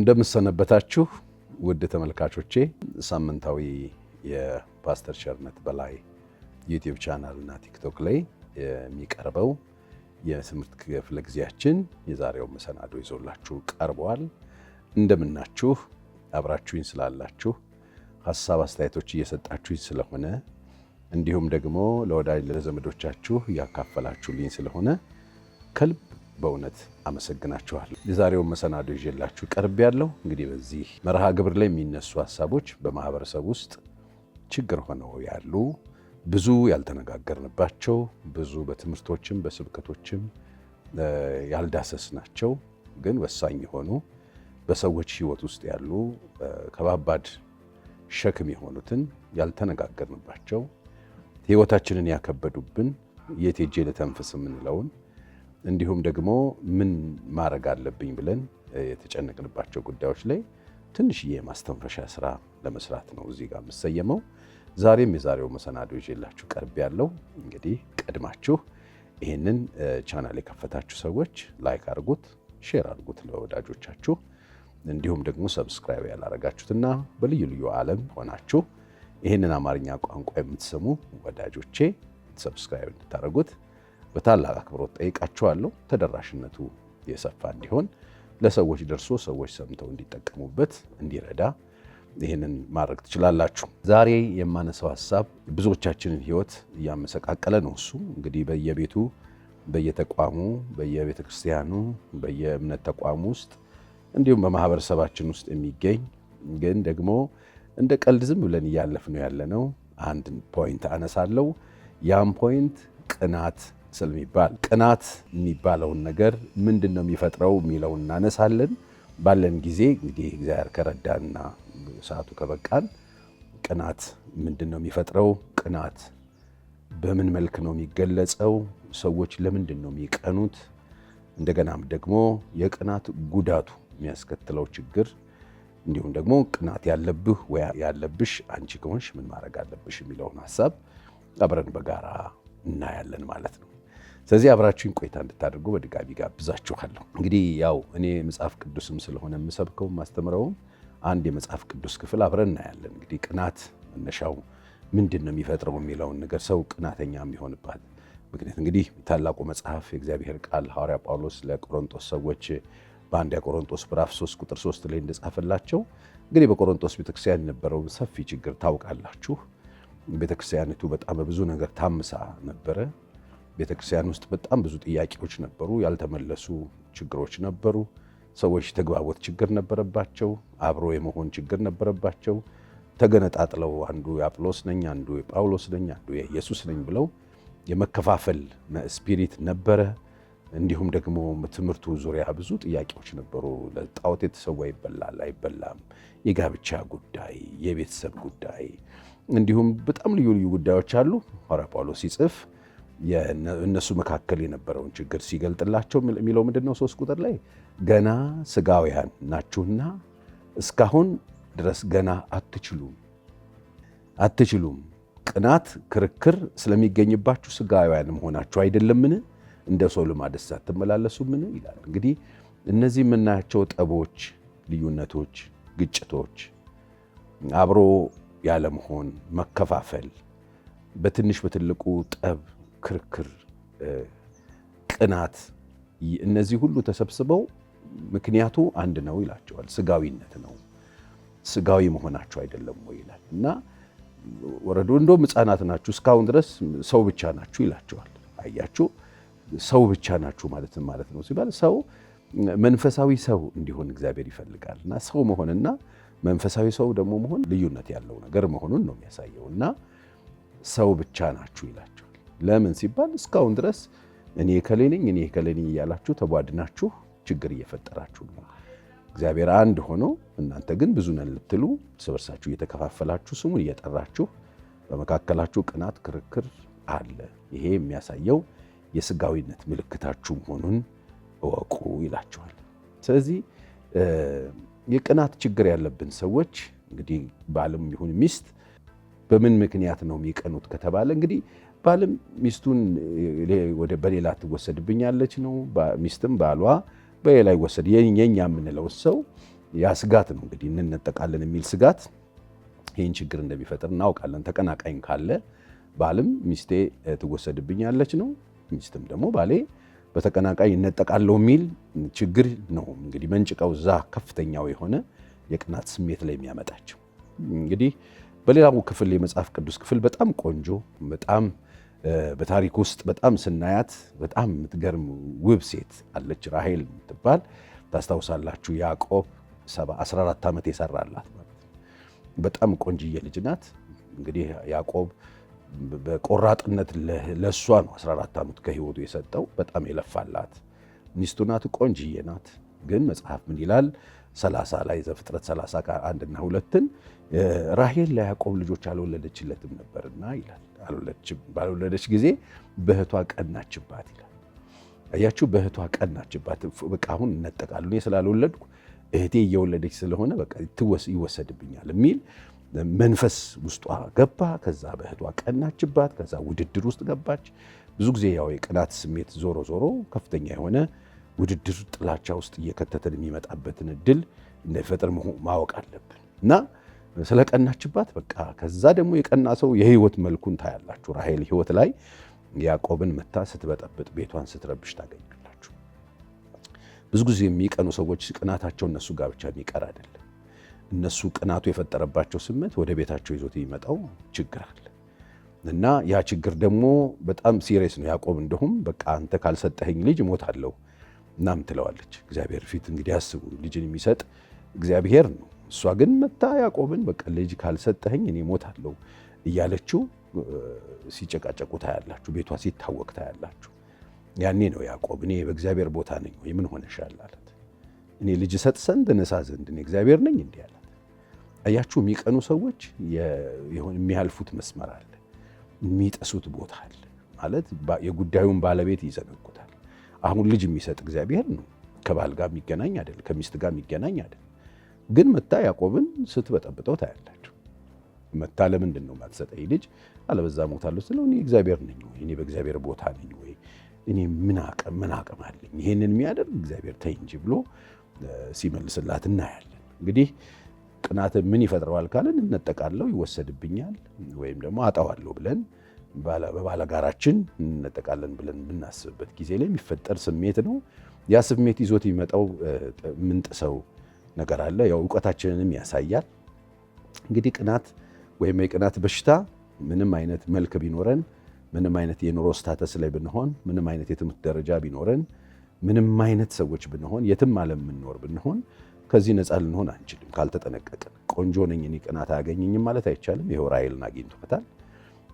እንደምሰነበታችሁ ውድ ተመልካቾቼ፣ ሳምንታዊ የፓስተር ቸርነት በላይ ዩቲዩብ ቻናል እና ቲክቶክ ላይ የሚቀርበው የትምህርት ክፍለ ጊዜያችን የዛሬው መሰናዶ ይዞላችሁ ቀርበዋል። እንደምናችሁ፣ አብራችሁኝ ስላላችሁ፣ ሀሳብ አስተያየቶች እየሰጣችሁኝ ስለሆነ፣ እንዲሁም ደግሞ ለወዳጅ ለዘመዶቻችሁ እያካፈላችሁልኝ ስለሆነ ከልብ በእውነት አመሰግናችኋለሁ። የዛሬውን መሰናዶ ይዤላችሁ ቀርብ ያለው እንግዲህ በዚህ መርሃ ግብር ላይ የሚነሱ ሀሳቦች በማህበረሰብ ውስጥ ችግር ሆነው ያሉ፣ ብዙ ያልተነጋገርንባቸው፣ ብዙ በትምህርቶችም በስብከቶችም ያልዳሰስናቸው ግን ወሳኝ የሆኑ በሰዎች ሕይወት ውስጥ ያሉ ከባባድ ሸክም የሆኑትን፣ ያልተነጋገርንባቸው፣ ሕይወታችንን ያከበዱብን፣ የት ሄጄ ልተንፍስ የምንለውን፣ እንዲሁም ደግሞ ምን ማድረግ አለብኝ ብለን የተጨነቅንባቸው ጉዳዮች ላይ ትንሽዬ የማስተንፈሻ ስራ ለመስራት ነው እዚህ ጋር የምሰየመው። ዛሬም የዛሬው መሰናዶ ይዤላችሁ ቀርብ ያለው እንግዲህ ቀድማችሁ ይህንን ቻናል የከፈታችሁ ሰዎች like አድርጉት፣ share አድርጉት ለወዳጆቻችሁ። እንዲሁም ደግሞ subscribe ያላረጋችሁትና በልዩ ልዩ ዓለም ሆናችሁ ይህንን አማርኛ ቋንቋ የምትሰሙ ወዳጆቼ subscribe እንድታደርጉት በታላቅ አክብሮት ጠይቃችኋለሁ። ተደራሽነቱ የሰፋ እንዲሆን፣ ለሰዎች ደርሶ ሰዎች ሰምተው እንዲጠቀሙበት እንዲረዳ ይህንን ማድረግ ትችላላችሁ። ዛሬ የማነሳው ሀሳብ ብዙዎቻችንን ሕይወት እያመሰቃቀለ ነው። እሱ እንግዲህ በየቤቱ፣ በየተቋሙ፣ በየቤተ ክርስቲያኑ፣ በየእምነት ተቋሙ ውስጥ እንዲሁም በማህበረሰባችን ውስጥ የሚገኝ ግን ደግሞ እንደ ቀልድ ዝም ብለን እያለፍነው ያለነው አንድ point አነሳለሁ። ያም point ቅናት ስለሚባል፣ ቅናት የሚባለውን ነገር ምንድን ነው የሚፈጥረው የሚለውን እናነሳለን። ባለን ጊዜ እንግዲህ እግዚአብሔር ከረዳንና ሰዓቱ ከበቃን ቅናት ምንድን ነው የሚፈጥረው? ቅናት በምን መልክ ነው የሚገለጸው? ሰዎች ለምንድን ነው የሚቀኑት? እንደገናም ደግሞ የቅናት ጉዳቱ፣ የሚያስከትለው ችግር፣ እንዲሁም ደግሞ ቅናት ያለብህ ወይ ያለብሽ አንቺ ከሆንሽ ምን ማድረግ አለብሽ የሚለውን ሀሳብ አብረን በጋራ እናያለን ማለት ነው። ስለዚህ አብራችሁኝ ቆይታ እንድታደርጉ በድጋሚ ጋብዛችኋለሁ። እንግዲህ ያው እኔ መጽሐፍ ቅዱስም ስለሆነ የምሰብከውም ማስተምረውም አንድ የመጽሐፍ ቅዱስ ክፍል አብረን እናያለን። እንግዲህ ቅናት መነሻው ምንድን ነው የሚፈጥረው የሚለውን ነገር፣ ሰው ቅናተኛ የሚሆንባት ምክንያት፣ እንግዲህ ታላቁ መጽሐፍ የእግዚአብሔር ቃል ሐዋርያ ጳውሎስ ለቆሮንቶስ ሰዎች በአንድ ቆሮንቶስ ምዕራፍ 3 ቁጥር 3 ላይ እንደጻፈላቸው፣ እንግዲህ በቆሮንቶስ ቤተክርስቲያን የነበረው ሰፊ ችግር ታውቃላችሁ። ቤተክርስቲያኒቱ በጣም በብዙ ነገር ታምሳ ነበረ። ቤተክርስቲያን ውስጥ በጣም ብዙ ጥያቄዎች ነበሩ፣ ያልተመለሱ ችግሮች ነበሩ። ሰዎች ተግባቦት ችግር ነበረባቸው፣ አብሮ የመሆን ችግር ነበረባቸው። ተገነጣጥለው አንዱ የአጵሎስ ነኝ፣ አንዱ የጳውሎስ ነኝ፣ አንዱ የኢየሱስ ነኝ ብለው የመከፋፈል spirit ነበረ። እንዲሁም ደግሞ ትምህርቱ ዙሪያ ብዙ ጥያቄዎች ነበሩ። ለጣዖት የተሰዋ ይበላል አይበላም፣ የጋብቻ ጉዳይ፣ የቤተሰብ ጉዳይ፣ እንዲሁም በጣም ልዩ ልዩ ጉዳዮች አሉ። ሐዋርያ ጳውሎስ ሲጽፍ እነሱ መካከል የነበረውን ችግር ሲገልጥላቸው የሚለው ምንድን ነው? 3 ቁጥር ላይ ገና ስጋውያን ናችሁና እስካሁን ድረስ ገና አትችሉም አትችሉም። ቅናት፣ ክርክር ስለሚገኝባችሁ ስጋውያን መሆናችሁ አይደለምን? እንደ ሰው ልማድስ አትመላለሱምን? ይላል። እንግዲህ እነዚህ የምናያቸው ጠቦች፣ ልዩነቶች፣ ግጭቶች፣ አብሮ ያለመሆን፣ መከፋፈል፣ በትንሽ በትልቁ ጠብ፣ ክርክር፣ ቅናት፣ እነዚህ ሁሉ ተሰብስበው ምክንያቱ አንድ ነው ይላቸዋል። ስጋዊነት ነው። ስጋዊ መሆናቸው አይደለም ወይ ይላል እና ወረዶ እንደውም ሕፃናት ናችሁ፣ እስካሁን ድረስ ሰው ብቻ ናችሁ ይላቸዋል። አያችሁ፣ ሰው ብቻ ናችሁ ማለት ማለት ነው ሲባል ሰው መንፈሳዊ ሰው እንዲሆን እግዚአብሔር ይፈልጋል እና ሰው መሆንና መንፈሳዊ ሰው ደግሞ መሆን ልዩነት ያለው ነገር መሆኑን ነው የሚያሳየው እና ሰው ብቻ ናችሁ ይላቸዋል። ለምን ሲባል እስካሁን ድረስ እኔ እከሌ ነኝ፣ እኔ እከሌ ነኝ እያላችሁ ተቧድናችሁ ችግር እየፈጠራችሁ ነው። እግዚአብሔር አንድ ሆኖ እናንተ ግን ብዙ ነን ልትሉ እርስ በርሳችሁ እየተከፋፈላችሁ ስሙን እየጠራችሁ በመካከላችሁ ቅናት፣ ክርክር አለ። ይሄ የሚያሳየው የስጋዊነት ምልክታችሁ መሆኑን እወቁ ይላቸዋል። ስለዚህ የቅናት ችግር ያለብን ሰዎች እንግዲህ ባልም ይሁን ሚስት በምን ምክንያት ነው የሚቀኑት ከተባለ እንግዲህ ባልም ሚስቱን በሌላ ትወሰድብኛለች ነው፣ ሚስትም ባሏ በሌላ ይወሰድ፣ የኛ የምንለው ሰው ያ ስጋት ነው እንግዲህ እንነጠቃለን የሚል ስጋት ይህን ችግር እንደሚፈጥር እናውቃለን። ተቀናቃኝ ካለ ባልም ሚስቴ ትወሰድብኛለች ነው፣ ሚስትም ደግሞ ባሌ በተቀናቃኝ እነጠቃለሁ የሚል ችግር ነው እንግዲህ መንጭቀው እዛ ከፍተኛው የሆነ የቅናት ስሜት ላይ የሚያመጣቸው። እንግዲህ በሌላው ክፍል የመጽሐፍ ቅዱስ ክፍል በጣም ቆንጆ፣ በጣም በታሪክ ውስጥ በጣም ስናያት በጣም የምትገርም ውብ ሴት አለች፣ ራሄል የምትባል ታስታውሳላችሁ። ያዕቆብ 14 ዓመት የሰራላት ማለት ነው። በጣም ቆንጅዬ ልጅ ናት። እንግዲህ ያዕቆብ በቆራጥነት ለእሷ ነው 14 ዓመት ከህይወቱ የሰጠው። በጣም የለፋላት ሚስቱ ናት፣ ቆንጅዬ ናት። ግን መጽሐፍ ምን ይላል? 30 ላይ ዘፍጥረት 30 1ና 2ን ራሄል ለያዕቆብ ልጆች አልወለደችለትም ነበርና ይላል። ባልወለደች ጊዜ በእህቷ ቀናችባት ይላል። አያችሁ፣ በእህቷ ቀናችባት። በቃ አሁን እነጠቃለሁ፣ እኔ ስላልወለድኩ እህቴ እየወለደች ስለሆነ በቃ ይወሰድብኛል የሚል መንፈስ ውስጧ ገባ። ከዛ በእህቷ ቀናችባት። ከዛ ውድድር ውስጥ ገባች። ብዙ ጊዜ ያው የቅናት ስሜት ዞሮ ዞሮ ከፍተኛ የሆነ ውድድር፣ ጥላቻ ውስጥ እየከተተን የሚመጣበትን እድል እንዳይፈጥር ማወቅ አለብን እና ስለቀናችባት በቃ ከዛ ደግሞ የቀና ሰው የህይወት መልኩን ታያላችሁ። ራሄል ህይወት ላይ ያዕቆብን መታ ስትበጠብጥ ቤቷን ስትረብሽ ታገኛላችሁ። ብዙ ጊዜ የሚቀኑ ሰዎች ቅናታቸው እነሱ ጋር ብቻ የሚቀር አይደለም። እነሱ ቅናቱ የፈጠረባቸው ስሜት ወደ ቤታቸው ይዞት የሚመጣው ችግር አለ እና ያ ችግር ደግሞ በጣም serious ነው። ያዕቆብ እንደሁም በቃ አንተ ካልሰጠኸኝ ልጅ እሞታለሁ እናም ትለዋለች። እግዚአብሔር ፊት እንግዲህ አስቡ፣ ልጅን የሚሰጥ እግዚአብሔር ነው። እሷ ግን መታ ያዕቆብን በቃ ልጅ ካልሰጠኸኝ እኔ እሞታለሁ እያለችው ሲጨቃጨቁ ታያላችሁ። ቤቷ ሲታወቅ ታያላችሁ። ያኔ ነው ያዕቆብ እኔ በእግዚአብሔር ቦታ ነኝ ወይ ምን ሆነሻል አላት። እኔ ልጅ እሰጥ ዘንድ እነሳ ዘንድ እኔ እግዚአብሔር ነኝ እንዲህ አላት። አያችሁ፣ የሚቀኑ ሰዎች የሚያልፉት መስመር አለ፣ የሚጥሱት ቦታ አለ። ማለት የጉዳዩን ባለቤት ይዘነጉታል። አሁን ልጅ የሚሰጥ እግዚአብሔር ነው። ከባል ጋር የሚገናኝ አይደል፣ ከሚስት ጋር የሚገናኝ አይደል። ግን መታ ያዕቆብን ስትበጠብጠው ታያላችሁ። መታ ለምንድን ነው የማትሰጠኝ ልጅ አለበዛ እሞታለሁ ስለው እኔ እግዚአብሔር ነኝ ወይ? እኔ በእግዚአብሔር ቦታ ነኝ ወይ? እኔ ምን አቅም አለኝ? ይሄንን የሚያደርግ እግዚአብሔር ተይ እንጂ ብሎ ሲመልስላት እናያለን። እንግዲህ ቅናት ምን ይፈጥረዋል ካልን እነጠቃለሁ፣ ይወሰድብኛል፣ ወይም ደግሞ አጣዋለሁ ብለን በባለጋራችን እንነጠቃለን ብለን ብናስብበት ጊዜ ላይ የሚፈጠር ስሜት ነው። ያ ስሜት ይዞት የሚመጣው ምንጥሰው ነገር አለ። ያው እውቀታችንንም ያሳያል። እንግዲህ ቅናት ወይም የቅናት በሽታ ምንም አይነት መልክ ቢኖረን፣ ምንም አይነት የኑሮ status ላይ ብንሆን፣ ምንም አይነት የትምህርት ደረጃ ቢኖረን፣ ምንም አይነት ሰዎች ብንሆን፣ የትም ዓለም የምንኖር ብንሆን ከዚህ ነፃ ልንሆን አንችልም ካልተጠነቀቅን። ቆንጆ ነኝ እኔ ቅናት አያገኘኝም ማለት አይቻልም። ይኸው ራሔልን አግኝቶታል።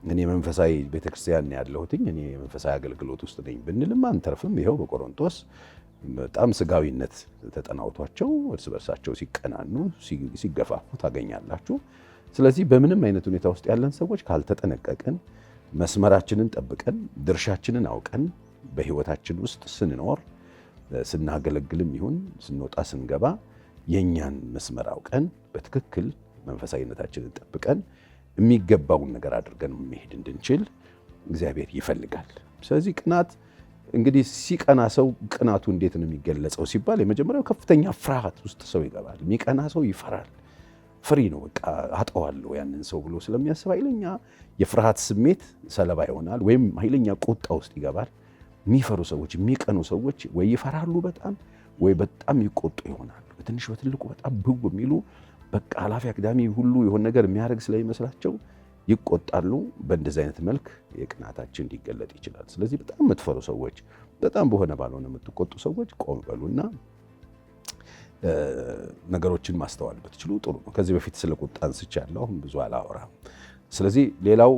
እኔ መንፈሳዊ ቤተክርስቲያን ያለሁትኝ እኔ መንፈሳዊ አገልግሎት ውስጥ ነኝ ብንልም አንተርፍም። ይኸው በቆሮንቶስ በጣም ስጋዊነት ተጠናውቷቸው እርስ በርሳቸው ሲቀናኑ ሲገፋፉ ታገኛላችሁ። ስለዚህ በምንም አይነት ሁኔታ ውስጥ ያለን ሰዎች ካልተጠነቀቅን፣ መስመራችንን ጠብቀን ድርሻችንን አውቀን በህይወታችን ውስጥ ስንኖር ስናገለግልም ይሁን ስንወጣ ስንገባ የእኛን መስመር አውቀን በትክክል መንፈሳዊነታችንን ጠብቀን የሚገባውን ነገር አድርገን መሄድ እንድንችል እግዚአብሔር ይፈልጋል። ስለዚህ ቅናት እንግዲህ ሲቀና ሰው ቅናቱ እንዴት ነው የሚገለጸው ሲባል የመጀመሪያው ከፍተኛ ፍርሃት ውስጥ ሰው ይገባል። የሚቀና ሰው ይፈራል። ፍሪ ነው፣ በቃ አጠዋለሁ ያንን ሰው ብሎ ስለሚያስብ ኃይለኛ የፍርሃት ስሜት ሰለባ ይሆናል፣ ወይም ኃይለኛ ቁጣ ውስጥ ይገባል። የሚፈሩ ሰዎች፣ የሚቀኑ ሰዎች ወይ ይፈራሉ በጣም ወይ በጣም ይቆጡ ይሆናሉ። በትንሽ በትልቁ በጣም ብው የሚሉ በቃ ኃላፊ አግዳሚ ሁሉ የሆነ ነገር የሚያደርግ ስለሚመስላቸው ይቆጣሉ። በእንደዚህ አይነት መልክ የቅናታችን ሊገለጥ ይችላል። ስለዚህ በጣም የምትፈሩ ሰዎች፣ በጣም በሆነ ባልሆነ የምትቆጡ ሰዎች ቆም በሉና ነገሮችን ማስተዋል ብትችሉ ጥሩ ነው። ከዚህ በፊት ስለ ቁጣ አንስቻለሁ፣ አሁን ብዙ አላወራም። ስለዚህ ሌላው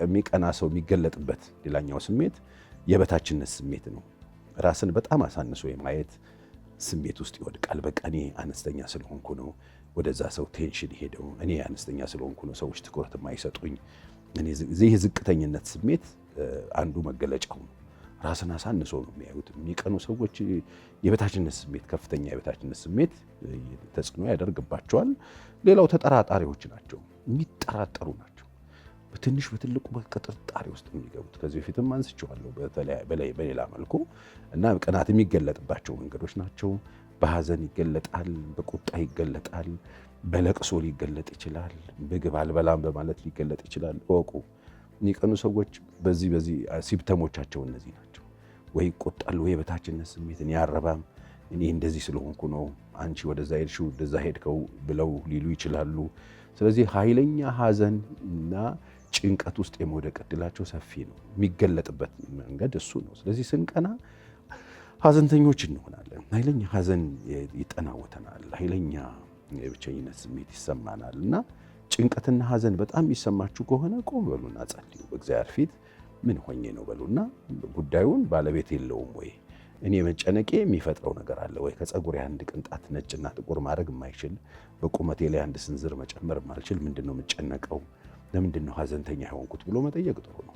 የሚቀና ሰው የሚገለጥበት ሌላኛው ስሜት የበታችነት ስሜት ነው። ራስን በጣም አሳንሶ የማየት ስሜት ውስጥ ይወድቃል። በቃ እኔ አነስተኛ ስለሆንኩ ነው ወደዛ ሰው attention ሄደው፣ እኔ አነስተኛ ስለሆንኩ ነው ሰዎች ትኩረት የማይሰጡኝ። እዚህ የዝቅተኝነት ስሜት አንዱ መገለጫው ነው። ራስን አሳንሶ ነው የሚያዩት። የሚቀኑ ሰዎች የበታችነት ስሜት፣ ከፍተኛ የበታችነት ስሜት ተጽዕኖ ያደርግባቸዋል። ሌላው ተጠራጣሪዎች ናቸው፣ የሚጠራጠሩ ናቸው። በትንሽ በትልቁ በጥርጣሬ ውስጥ የሚገቡት ከዚህ በፊትም አንስቼዋለሁ በሌላ መልኩ እና ቅናት የሚገለጥባቸው መንገዶች ናቸው። በሐዘን ይገለጣል፣ በቁጣ ይገለጣል፣ በለቅሶ ሊገለጥ ይችላል፣ ምግብ አልበላም በማለት ሊገለጥ ይችላል። እወቁ፣ የሚቀኑ ሰዎች በዚህ በዚህ symptom ኦቻቸው እነዚህ ናቸው። ወይ ይቆጣሉ፣ ወይ የበታችነት ስሜት እኔ አረባም፣ እኔ እንደዚህ ስለሆንኩ ነው፣ አንቺ ወደዛ ሄድሽው ወደዛ ሄድከው ብለው ሊሉ ይችላሉ። ስለዚህ ኃይለኛ ሐዘን እና ጭንቀት ውስጥ የመውደቅ እድላቸው ሰፊ ነው። የሚገለጥበት መንገድ እሱ ነው። ስለዚህ ስንቀና ሐዘንተኞች እንሆናለን። ኃይለኛ ሐዘን ይጠናወተናል። ኃይለኛ የብቸኝነት ስሜት ይሰማናል። እና ጭንቀትና ሐዘን በጣም የሚሰማችሁ ከሆነ ቆም በሉና ጸልዩ። በእግዚአብሔር ፊት ምን ሆኜ ነው በሉና ጉዳዩን ባለቤት የለውም ወይ፣ እኔ መጨነቄ የሚፈጥረው ነገር አለ ወይ? ከፀጉሬ አንድ ቅንጣት ነጭና ጥቁር ማድረግ የማይችል፣ በቁመቴ ላይ አንድ ስንዝር መጨመር የማልችል ምንድን ነው የምጨነቀው? ለምንድን ነው ሐዘንተኛ የሆንኩት ብሎ መጠየቅ ጥሩ ነው።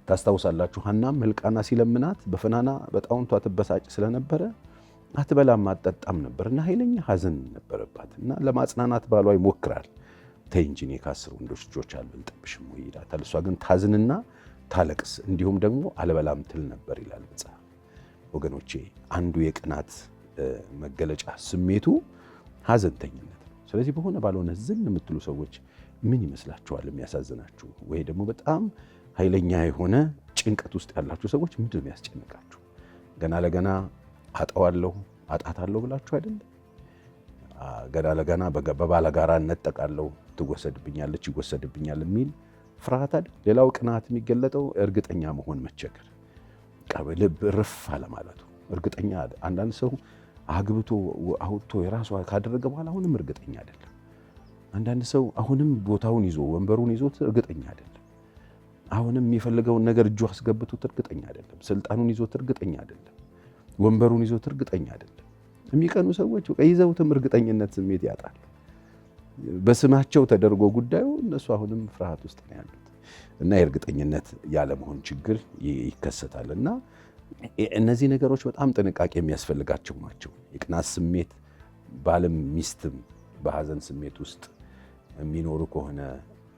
ታስታውሳላችሁ፣ ሐናም ሕልቃና ሲለምናት በፍናና በጣውንቷ ትበሳጭ ስለነበረ አትበላም አትጠጣም ነበር እና ኃይለኛ ሐዘን ነበረባት እና ለማጽናናት ባሏ ይሞክራል። ተይ እንጂ እኔ ከ10 ወንዶች ልጆች አልበልጥብሽም ወይ ይላታል። እሷ ግን ታዝንና ታለቅስ፣ እንዲሁም ደግሞ አልበላም ትል ነበር ይላል መጽሐፍ። ወገኖቼ አንዱ የቅናት መገለጫ ስሜቱ ሐዘንተኝነት ነው። ስለዚህ በሆነ ባልሆነ ዝም የምትሉ ሰዎች ምን ይመስላችኋል የሚያሳዝናችሁ? ወይ ደግሞ በጣም ኃይለኛ የሆነ ጭንቀት ውስጥ ያላችሁ ሰዎች ምንድን ነው የሚያስጨንቃችሁ? ገና ለገና አጣዋለሁ አጣታለሁ ብላችሁ አይደለም? ገና ለገና በባለጋራ እነጠቃለሁ፣ ትወሰድብኛለች፣ ይወሰድብኛል የሚል ፍርሃት አይደል? ሌላው ቅናት የሚገለጠው እርግጠኛ መሆን መቸገር፣ ልብ ርፍ አለማለቱ። እርግጠኛ አንዳንድ ሰው አግብቶ አውጥቶ የራሷ ካደረገ በኋላ አሁንም እርግጠኛ አይደለም። አንዳንድ ሰው አሁንም ቦታውን ይዞ ወንበሩን ይዞት እርግጠኛ አይደለም። አሁንም የሚፈልገውን ነገር እጁ አስገብቶት እርግጠኛ አይደለም። ስልጣኑን ይዞት እርግጠኛ አይደለም። ወንበሩን ይዞት እርግጠኛ አይደለም። የሚቀኑ ሰዎች ይዘውትም እርግጠኝነት ስሜት ያጣሉ። በስማቸው ተደርጎ ጉዳዩ እነሱ አሁንም ፍርሃት ውስጥ ነው ያሉት እና የእርግጠኝነት ያለመሆን ችግር ይከሰታል። እና እነዚህ ነገሮች በጣም ጥንቃቄ የሚያስፈልጋቸው ናቸው። የቅናት ስሜት ባልም ሚስትም በሐዘን ስሜት ውስጥ የሚኖሩ ከሆነ፣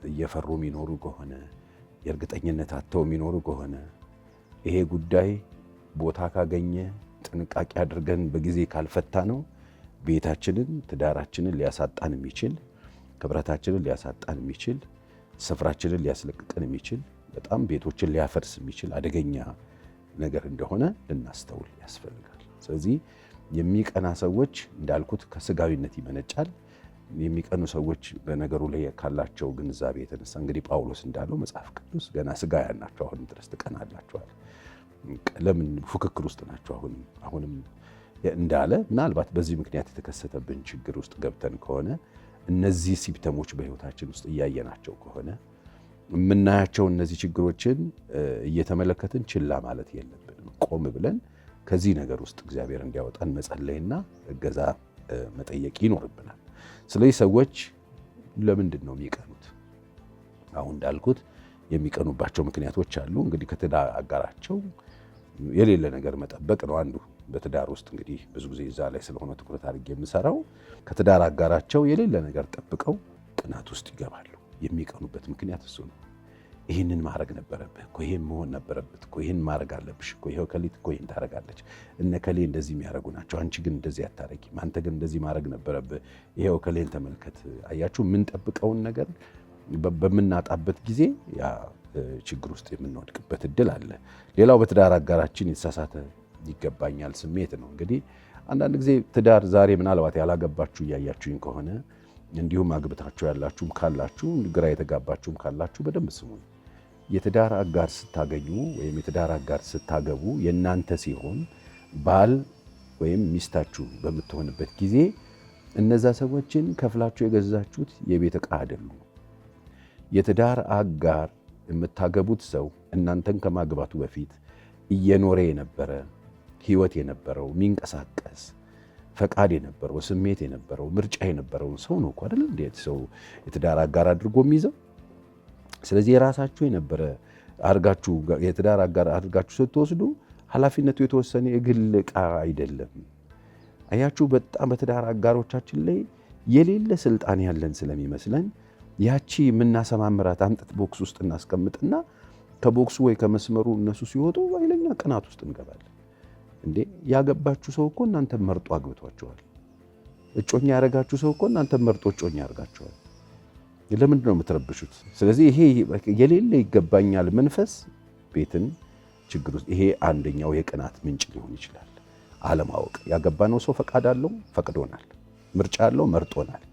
እየፈሩ የሚኖሩ ከሆነ፣ የእርግጠኝነት አጥተው የሚኖሩ ከሆነ፣ ይሄ ጉዳይ ቦታ ካገኘ ጥንቃቄ አድርገን በጊዜ ካልፈታ ነው ቤታችንን፣ ትዳራችንን ሊያሳጣን የሚችል፣ ክብረታችንን ሊያሳጣን የሚችል፣ ስፍራችንን ሊያስለቅቀን የሚችል፣ በጣም ቤቶችን ሊያፈርስ የሚችል አደገኛ ነገር እንደሆነ ልናስተውል ያስፈልጋል። ስለዚህ የሚቀና ሰዎች እንዳልኩት ከስጋዊነት ይመነጫል። የሚቀኑ ሰዎች በነገሩ ላይ ካላቸው ግንዛቤ የተነሳ እንግዲህ ጳውሎስ እንዳለው መጽሐፍ ቅዱስ ገና ስጋውያን ናቸው፣ አሁንም ድረስ ትቀናላችኋል። ለምን ፉክክር ውስጥ ናቸው አሁንም አሁንም እንዳለ ምናልባት በዚህ ምክንያት የተከሰተብን ችግር ውስጥ ገብተን ከሆነ፣ እነዚህ symptom ኦች በህይወታችን ውስጥ እያየናቸው ከሆነ፣ የምናያቸው እነዚህ ችግሮችን እየተመለከትን ችላ ማለት የለብንም። ቆም ብለን ከዚህ ነገር ውስጥ እግዚአብሔር እንዲያወጣን መጸለይና እገዛ መጠየቅ ይኖርብናል። ስለዚህ ሰዎች ለምንድን ነው የሚቀኑት? አሁን እንዳልኩት የሚቀኑባቸው ምክንያቶች አሉ። እንግዲህ ከትዳር አጋራቸው የሌለ ነገር መጠበቅ ነው አንዱ። በትዳር ውስጥ እንግዲህ ብዙ ጊዜ እዛ ላይ ስለሆነ ትኩረት አድርጌ የምሰራው፣ ከትዳር አጋራቸው የሌለ ነገር ጠብቀው ቅናት ውስጥ ይገባሉ። የሚቀኑበት ምክንያት እሱ ነው። ይህንን ማድረግ ነበረብህ እኮ፣ ይሄን መሆን ነበረበት እኮ፣ ይህን ማድረግ አለብሽ እኮ፣ ይኸው ከሊት እኮ ይህን ታደርጋለች፣ እነ ከሌ እንደዚህ የሚያደርጉ ናቸው፣ አንቺ ግን እንደዚህ አታረጊም፣ አንተ ግን እንደዚህ ማድረግ ነበረብህ፣ ይኸው ከሌን ተመልከት። አያችሁ፣ የምንጠብቀውን ነገር በምናጣበት ጊዜ ያ ችግር ውስጥ የምንወድቅበት እድል አለ። ሌላው በትዳር አጋራችን የተሳሳተ ይገባኛል ስሜት ነው። እንግዲህ አንዳንድ ጊዜ ትዳር ዛሬ ምናልባት ያላገባችሁ እያያችሁኝ ከሆነ፣ እንዲሁም አግብታችሁ ያላችሁም ካላችሁ፣ ግራ የተጋባችሁም ካላችሁ በደንብ ስሙኝ። የትዳር አጋር ስታገኙ ወይም የትዳር አጋር ስታገቡ፣ የእናንተ ሲሆን፣ ባል ወይም ሚስታችሁ በምትሆንበት ጊዜ እነዛ ሰዎችን ከፍላችሁ የገዛችሁት የቤት ዕቃ አይደሉም። የትዳር አጋር የምታገቡት ሰው እናንተን ከማግባቱ በፊት እየኖረ የነበረ፣ ህይወት የነበረው፣ የሚንቀሳቀስ፣ ፈቃድ የነበረው፣ ስሜት የነበረው፣ ምርጫ የነበረውን ሰው ነው እኮ አይደል እንዴ ሰው የትዳር አጋር አድርጎ የሚይዘው? ስለዚህ የራሳችሁ የነበረ አድርጋችሁ የትዳር አጋር አድርጋችሁ ስትወስዱ ኃላፊነቱ የተወሰነ የግል ዕቃ አይደለም። አያችሁ፣ በጣም በትዳር አጋሮቻችን ላይ የሌለ ስልጣን ያለን ስለሚመስለን ያቺ የምናሰማምራት አምጥት box ውስጥ እናስቀምጥና ከ box ኡ ወይ ከመስመሩ እነሱ ሲወጡ ኃይለኛ ቅናት ውስጥ እንገባለን። እንዴ፣ ያገባችሁ ሰው እኮ እናንተን መርጦ አግብቷችኋል። እጮኛ ያደረጋችሁ ሰው እኮ እናንተን መርጦ እጮኛ ያደርጋችኋል። ለምንድን ነው የምትረብሹት? ስለዚህ ይሄ የሌለ ይገባኛል መንፈስ ቤትን ችግር ውስጥ፣ ይሄ አንደኛው የቅናት ምንጭ ሊሆን ይችላል። አለማወቅ። ያገባነው ሰው ፈቃድ አለው፣ ፈቅዶናል። ምርጫ አለው፣ መርጦናል።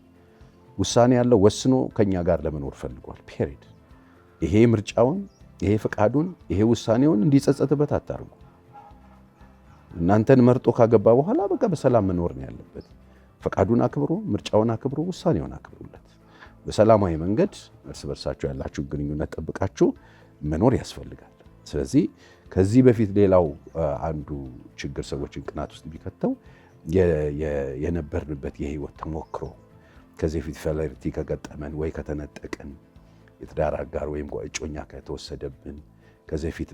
ውሳኔ ያለው፣ ወስኖ ከኛ ጋር ለመኖር ፈልጓል። Period። ይሄ ምርጫውን፣ ይሄ ፈቃዱን፣ ይሄ ውሳኔውን እንዲጸጸትበት አታርጉ። እናንተን መርጦ ካገባ በኋላ በቃ በሰላም መኖር ነው ያለበት። ፈቃዱን አክብሮ፣ ምርጫውን አክብሮ፣ ውሳኔውን አክብሩለት። በሰላማዊ መንገድ እርስ በርሳችሁ ያላችሁ ግንኙነት ጠብቃችሁ መኖር ያስፈልጋል። ስለዚህ ከዚህ በፊት ሌላው አንዱ ችግር ሰዎችን ቅናት ውስጥ ቢከተው የነበርንበት የህይወት ተሞክሮ፣ ከዚህ በፊት failure ከገጠመን ወይ ከተነጠቅን፣ የትዳር አጋር ወይም እጮኛ ከተወሰደብን፣ ከዚህ በፊት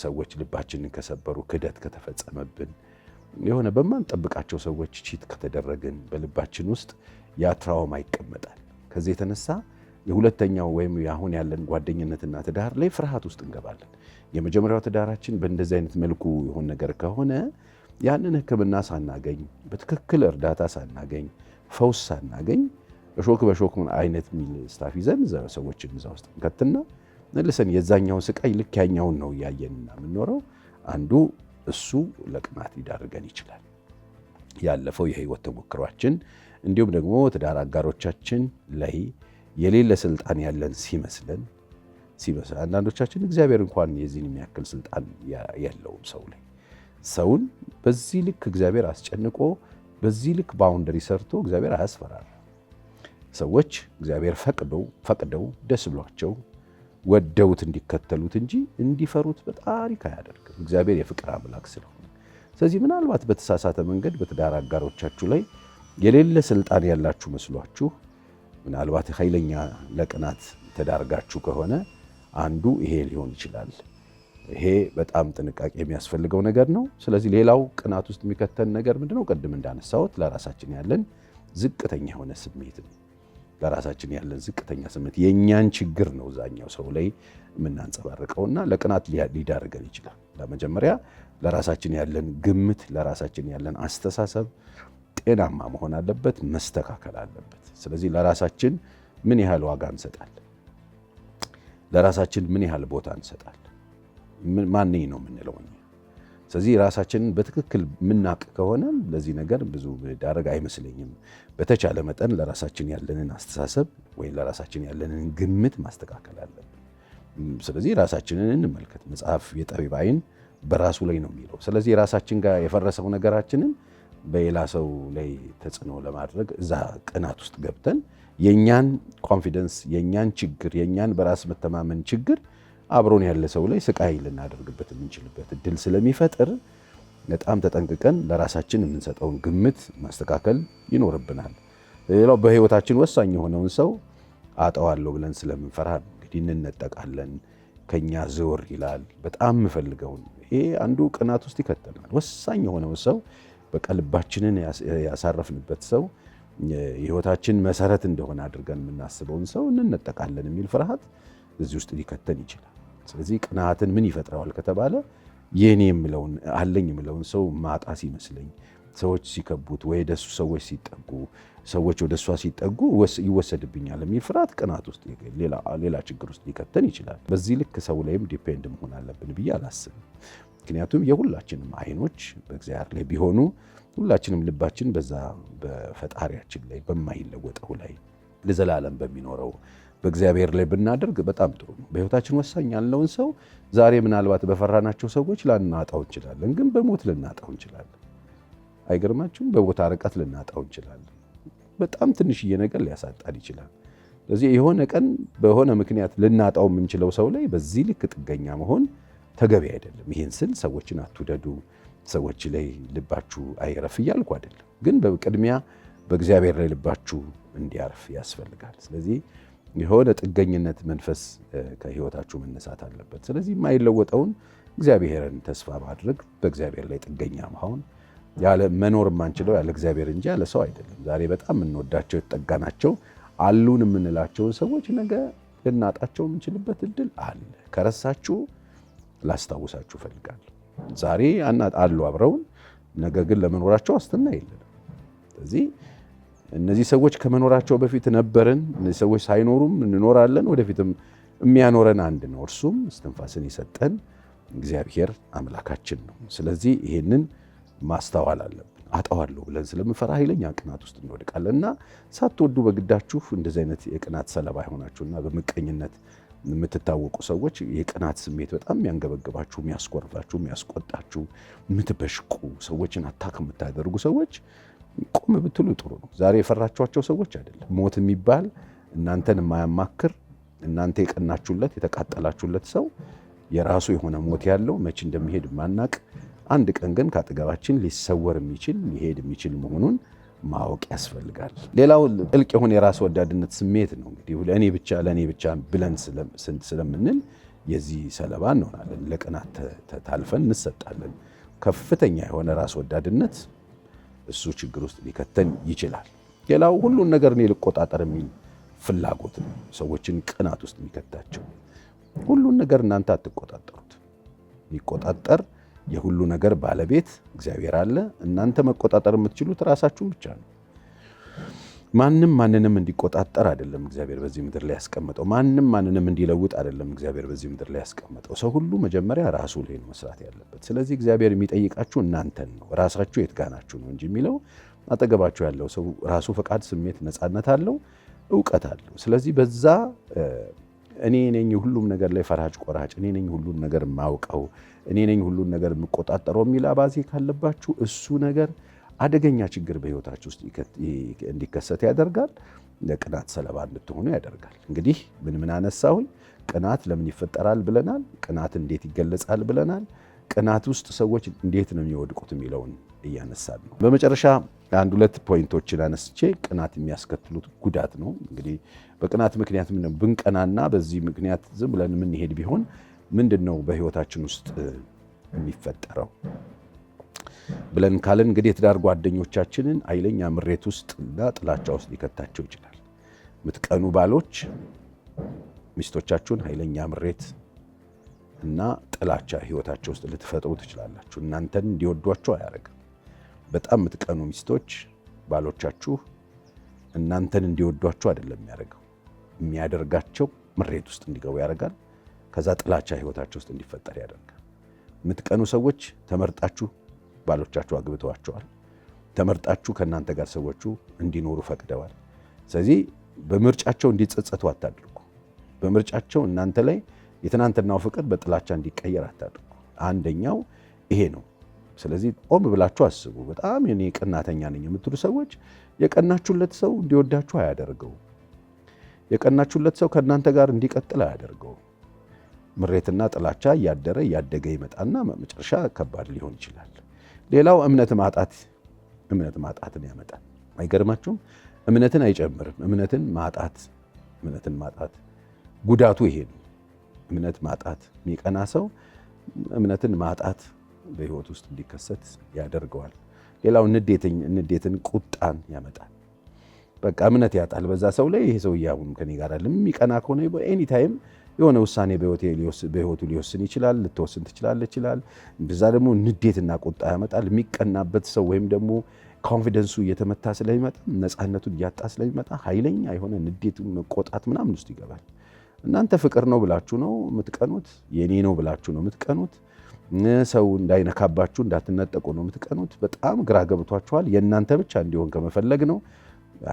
ሰዎች ልባችንን ከሰበሩ፣ ክደት ከተፈጸመብን፣ የሆነ በማንጠብቃቸው ሰዎች cheat ከተደረግን በልባችን ውስጥ ያ trauma ይቀመጣል። ከዚህ የተነሳ የሁለተኛው ወይም አሁን ያለን ጓደኝነትና ትዳር ላይ ፍርሃት ውስጥ እንገባለን። የመጀመሪያው ትዳራችን በእንደዚህ አይነት መልኩ የሆነ ነገር ከሆነ ያንን ሕክምና ሳናገኝ፣ በትክክል እርዳታ ሳናገኝ፣ ፈውስ ሳናገኝ እሾክ በሾክ አይነት የሚል stuff ይዘን ሰዎችን እዛ ውስጥ እንከትና መልሰን የዛኛውን ስቃይ ልክ ያኛውን ነው እያየንና የምንኖረው። አንዱ እሱ ለቅናት ሊዳርገን ይችላል። ያለፈው የህይወት ተሞክሯችን፣ እንዲሁም ደግሞ ትዳር አጋሮቻችን ላይ የሌለ ስልጣን ያለን ሲመስለን፣ አንዳንዶቻችን እግዚአብሔር እንኳን የዚህን የሚያክል ስልጣን የለውም ሰው ላይ። ሰውን በዚህ ልክ እግዚአብሔር አስጨንቆ፣ በዚህ ልክ boundary ሰርቶ እግዚአብሔር አያስፈራራም። ሰዎች እግዚአብሔር ፈቅደው፣ ደስ ብሏቸው፣ ወደውት እንዲከተሉት እንጂ እንዲፈሩት በታሪክ አያደርግም። እግዚአብሔር የፍቅር አምላክ ስለሆነ። ስለዚህ ምናልባት በተሳሳተ መንገድ በትዳር አጋሮቻችሁ ላይ የሌለ ስልጣን ያላችሁ መስሏችሁ ምናልባት ኃይለኛ ለቅናት ተዳርጋችሁ ከሆነ አንዱ ይሄ ሊሆን ይችላል። ይሄ በጣም ጥንቃቄ የሚያስፈልገው ነገር ነው። ስለዚህ ሌላው ቅናት ውስጥ የሚከተን ነገር ምንድነው? ቅድም እንዳነሳሁት ለራሳችን ያለን ዝቅተኛ የሆነ ስሜት ነው። ለራሳችን ያለን ዝቅተኛ ስሜት የእኛን ችግር ነው እዛኛው ሰው ላይ የምናንጸባርቀውና ለቅናት ሊዳርገን ይችላል። ለመጀመሪያ ለራሳችን ያለን ግምት፣ ለራሳችን ያለን አስተሳሰብ ጤናማ መሆን አለበት፣ መስተካከል አለበት። ስለዚህ ለራሳችን ምን ያህል ዋጋ እንሰጣለን? ለራሳችን ምን ያህል ቦታ እንሰጣለን? ማንኝ ነው የምንለው እኛ? ስለዚህ ራሳችንን በትክክል የምናቅ ከሆነ ለዚህ ነገር ብዙ ዳረግ አይመስለኝም። በተቻለ መጠን ለራሳችን ያለንን አስተሳሰብ ወይም ለራሳችን ያለንን ግምት ማስተካከል አለብን። ስለዚህ ራሳችንን እንመልከት። መጽሐፍ የጠቢብ ዓይን በራሱ ላይ ነው የሚለው። ስለዚህ ራሳችን ጋር የፈረሰው ነገራችንን በሌላ ሰው ላይ ተጽዕኖ ለማድረግ እዛ ቅናት ውስጥ ገብተን የእኛን confidence፣ የእኛን ችግር፣ የእኛን በራስ መተማመን ችግር አብሮን ያለ ሰው ላይ ስቃይ ልናደርግበት የምንችልበት እድል ስለሚፈጥር በጣም ተጠንቅቀን ለራሳችን የምንሰጠውን ግምት ማስተካከል ይኖርብናል። ሌላው በህይወታችን ወሳኝ የሆነውን ሰው አጠዋለሁ ብለን ስለምንፈራ ነው። እንግዲህ እንነጠቃለን፣ ከኛ ዘወር ይላል። በጣም የምፈልገውን፣ ይሄ አንዱ ቅናት ውስጥ ይከተናል። ወሳኝ የሆነውን ሰው፣ በቃ ልባችንን ያሳረፍንበት ሰው፣ የህይወታችን መሰረት እንደሆነ አድርገን የምናስበውን ሰው እንነጠቃለን የሚል ፍርሃት እዚህ ውስጥ ሊከተን ይችላል። ስለዚህ ቅናትን ምን ይፈጥረዋል ከተባለ የኔ የምለውን፣ አለኝ የምለውን ሰው ማጣ ሲመስለኝ፣ ሰዎች ሲከቡት ወይ ወደሱ ሰዎች ሲጠጉ፣ ሰዎች ወደ እሷ ሲጠጉ ይወሰድብኛል የሚል ፍርሃት ቅናት ውስጥ፣ ሌላ ችግር ውስጥ ሊከተን ይችላል። በዚህ ልክ ሰው ላይም depend መሆን አለብን ብዬ አላስብም። ምክንያቱም የሁላችንም አይኖች በእግዚአብሔር ላይ ቢሆኑ፣ ሁላችንም ልባችን በዛ በፈጣሪያችን ላይ፣ በማይለወጠው ላይ፣ ለዘላለም በሚኖረው በእግዚአብሔር ላይ ብናደርግ በጣም ጥሩ ነው። በህይወታችን ወሳኝ ያለውን ሰው ዛሬ ምናልባት በፈራናቸው ሰዎች ላናጣው እንችላለን፣ ግን በሞት ልናጣው እንችላለን። አይገርማችሁም? በቦታ ርቀት ልናጣው እንችላለን። በጣም ትንሽዬ ነገር ሊያሳጣን ይችላል። ስለዚህ የሆነ ቀን በሆነ ምክንያት ልናጣው የምንችለው ሰው ላይ በዚህ ልክ ጥገኛ መሆን ተገቢ አይደለም። ይህን ስል ሰዎችን አትውደዱ፣ ሰዎች ላይ ልባችሁ አይረፍ እያልኩ አይደለም። ግን በቅድሚያ በእግዚአብሔር ላይ ልባችሁ እንዲያርፍ ያስፈልጋል። ስለዚህ የሆነ ጥገኝነት መንፈስ ከህይወታችሁ መነሳት አለበት። ስለዚህ የማይለወጠውን እግዚአብሔርን ተስፋ ማድረግ፣ በእግዚአብሔር ላይ ጥገኛ መሆን፣ ያለ መኖር የማንችለው ያለ እግዚአብሔር እንጂ ያለ ሰው አይደለም። ዛሬ በጣም የምንወዳቸው፣ የተጠጋናቸው፣ አሉን የምንላቸውን ሰዎች ነገ ልናጣቸው የምንችልበት እድል አለ። ከረሳችሁ ላስታውሳችሁ እፈልጋለሁ። ዛሬ አሉ አብረውን፣ ነገ ግን ለመኖራቸው ዋስትና የለንም። ስለዚህ እነዚህ ሰዎች ከመኖራቸው በፊት ነበርን። እነዚህ ሰዎች ሳይኖሩም እንኖራለን። ወደፊትም የሚያኖረን አንድ ነው፣ እርሱም እስትንፋስን የሰጠን እግዚአብሔር አምላካችን ነው። ስለዚህ ይሄንን ማስተዋል አለብን። አጣዋለሁ ብለን ስለምንፈራ ኃይለኛ ቅናት ውስጥ እንወድቃለን እና ሳትወዱ በግዳችሁ እንደዚህ አይነት የቅናት ሰለባ የሆናችሁና በምቀኝነት የምትታወቁ ሰዎች የቅናት ስሜት በጣም የሚያንገበግባችሁ፣ የሚያስኮርፋችሁ፣ የሚያስቆጣችሁ፣ የምትበሽቁ ሰዎችን attack የምታደርጉ ሰዎች ቆም ብትሉ ጥሩ ነው። ዛሬ የፈራችኋቸው ሰዎች አይደለም። ሞት የሚባል እናንተን የማያማክር እናንተ የቀናችሁለት የተቃጠላችሁለት ሰው የራሱ የሆነ ሞት ያለው መቼ እንደሚሄድ ማናቅ፣ አንድ ቀን ግን ከአጠገባችን ሊሰወር የሚችል ሊሄድ የሚችል መሆኑን ማወቅ ያስፈልጋል። ሌላው ጥልቅ የሆነ የራስ ወዳድነት ስሜት ነው። እንግዲህ ለእኔ ብቻ ለእኔ ብቻ ብለን ስለምንል የዚህ ሰለባ እንሆናለን። ለቅናት ታልፈን እንሰጣለን። ከፍተኛ የሆነ ራስ ወዳድነት እሱ ችግር ውስጥ ሊከተን ይችላል። ሌላው ሁሉን ነገር እኔ ልቆጣጠር የሚል ፍላጎት ነው። ሰዎችን ቅናት ውስጥ የሚከታቸው ሁሉን ነገር እናንተ አትቆጣጠሩት። የሚቆጣጠር የሁሉ ነገር ባለቤት እግዚአብሔር አለ። እናንተ መቆጣጠር የምትችሉት ራሳችሁን ብቻ ነው። ማንም ማንንም እንዲቆጣጠር አይደለም እግዚአብሔር በዚህ ምድር ላይ ያስቀመጠው። ማንም ማንንም እንዲለውጥ አይደለም እግዚአብሔር በዚህ ምድር ላይ ያስቀመጠው። ሰው ሁሉ መጀመሪያ ራሱ ላይ ነው መስራት ያለበት። ስለዚህ እግዚአብሔር የሚጠይቃችሁ እናንተን ነው። ራሳችሁ የት ጋ ናችሁ ነው እንጂ የሚለው አጠገባችሁ ያለው ሰው ራሱ ፈቃድ፣ ስሜት፣ ነፃነት አለው፣ እውቀት አለው። ስለዚህ በዛ እኔ ነኝ ሁሉም ነገር ላይ ፈራጅ ቆራጭ፣ እኔ ነኝ ሁሉን ነገር የማውቀው፣ እኔ ነኝ ሁሉን ነገር የምቆጣጠረው የሚል አባዜ ካለባችሁ እሱ ነገር አደገኛ ችግር በህይወታችሁ ውስጥ እንዲከሰት ያደርጋል። ለቅናት ሰለባ እንድትሆኑ ያደርጋል። እንግዲህ ምን ምን አነሳሁኝ? ቅናት ለምን ይፈጠራል ብለናል። ቅናት እንዴት ይገለጻል ብለናል። ቅናት ውስጥ ሰዎች እንዴት ነው የሚወድቁት የሚለውን እያነሳን ነው። በመጨረሻ አንድ ሁለት point ኦችን አነስቼ ቅናት የሚያስከትሉት ጉዳት ነው። እንግዲህ በቅናት ምክንያት ብንቀናና በዚህ ምክንያት ዝም ብለን የምንሄድ ቢሆን ምንድን ነው በህይወታችን ውስጥ የሚፈጠረው ብለን ካልን እንግዲህ የትዳር ጓደኞቻችንን ኃይለኛ ምሬት ውስጥ እና ጥላቻ ውስጥ ሊከታቸው ይችላል። የምትቀኑ ባሎች ሚስቶቻችሁን ኃይለኛ ምሬት እና ጥላቻ ህይወታቸው ውስጥ ልትፈጥሩ ትችላላችሁ። እናንተን እንዲወዷቸው አያደርግም። በጣም የምትቀኑ ሚስቶች ባሎቻችሁ እናንተን እንዲወዷቸው አይደለም የሚያደርገው፣ የሚያደርጋቸው ምሬት ውስጥ እንዲገቡ ያደርጋል። ከዛ ጥላቻ ህይወታቸው ውስጥ እንዲፈጠር ያደርጋል። የምትቀኑ ሰዎች ተመርጣችሁ ባሎቻችሁ አግብተዋቸዋል። ተመርጣችሁ ከእናንተ ጋር ሰዎቹ እንዲኖሩ ፈቅደዋል። ስለዚህ በምርጫቸው እንዲጸጸቱ አታድርጉ። በምርጫቸው እናንተ ላይ የትናንትናው ፍቅር በጥላቻ እንዲቀየር አታድርጉ። አንደኛው ይሄ ነው። ስለዚህ ቆም ብላችሁ አስቡ። በጣም እኔ ቀናተኛ ነኝ የምትሉ ሰዎች የቀናችሁለት ሰው እንዲወዳችሁ አያደርገው። የቀናችሁለት ሰው ከእናንተ ጋር እንዲቀጥል አያደርገው። ምሬትና ጥላቻ እያደረ እያደገ ይመጣና መጨረሻ ከባድ ሊሆን ይችላል። ሌላው እምነት ማጣት እምነት ማጣትን ያመጣል። አይገርማችሁም? እምነትን አይጨምርም። እምነትን ማጣት እምነትን ማጣት ጉዳቱ ይሄ ነው። እምነት ማጣት የሚቀና ሰው እምነትን ማጣት በህይወት ውስጥ እንዲከሰት ያደርገዋል። ሌላው ንዴትን፣ ቁጣን ያመጣል። በቃ እምነት ያጣል በዛ ሰው ላይ። ይሄ ሰውዬ አሁን ከኔ ጋር አይደለም። የሚቀና ከሆነ anytime የሆነ ውሳኔ በህይወቱ ሊወስን ይችላል፣ ልትወስን ትችላለች ይችላል። በዛ ደግሞ ንዴትና ቁጣ ያመጣል። የሚቀናበት ሰው ወይም ደግሞ confidence ኡ እየተመታ ስለሚመጣ ነፃነቱን እያጣ ስለሚመጣ ኃይለኛ የሆነ ንዴት፣ መቆጣት ምናምን ውስጥ ይገባል። እናንተ ፍቅር ነው ብላችሁ ነው የምትቀኑት፣ የኔ ነው ብላችሁ ነው የምትቀኑት። ሰው እንዳይነካባችሁ እንዳትነጠቁ ነው የምትቀኑት። በጣም ግራ ገብቷችኋል። የእናንተ ብቻ እንዲሆን ከመፈለግ ነው